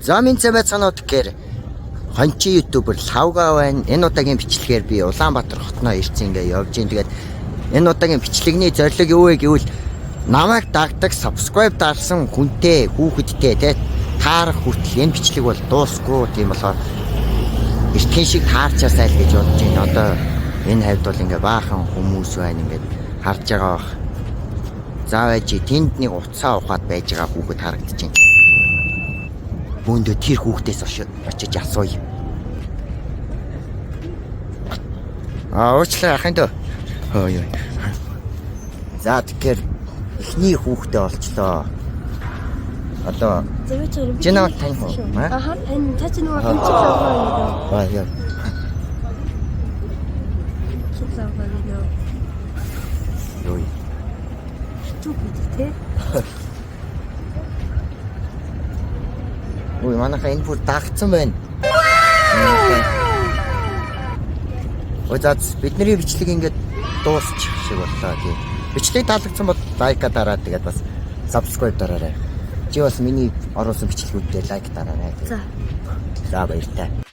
За минь сайн байцгаана уу, тэгэхээр хончи YouTuber Лавга байна. Энэ удаагийн бичлэгээр би Улаанбаатар хотноо ирсэн, ингээ явж гин. Тэгээд энэ удаагийн бичлэгний зорилго юу вэ гэвэл намайг дагдаг, subscribe дарсан хүнтэй, хүүхэдтэй те таарах хүртэл энэ бичлэг бол дуусгүй. Тийм болохоор эртхэн шиг таарчаасай л гэж бодож байна. Одоо энэ хавьд бол ингээ баахан хүмүүс байна, ингээд харж байгаа бах. За байж, тэнд нэг утсаа ухаад байж байгаа хүүхэд харагдаж байна. Бөөндөө тэр хүүхдээс очиж асууя. Аа, уучлаарай, ахын дөө. Хөө ёо. За, тэгэхээр эхний хүүхдээ олчлоо. Одоо Зөв. Чи намайг таних уу? Аа? Аха, тань та чи нөгөө хончин лавга гэдэг. Аа яа. Хончин лавга гэдэг. Юу. Зүг гэдэг те. Үй, манайхаа энэ бүр дагцсан байна. Ой, за, бидний бичлэг ингээд дуусчих шиг боллоо тий. Бичлэг таалагдсан бол like аа дараад, тэгээд бас subscribe дараарай. Чи бас миний оруулсан бичлэгүүд дээр like дараарай. За. За, баяртай.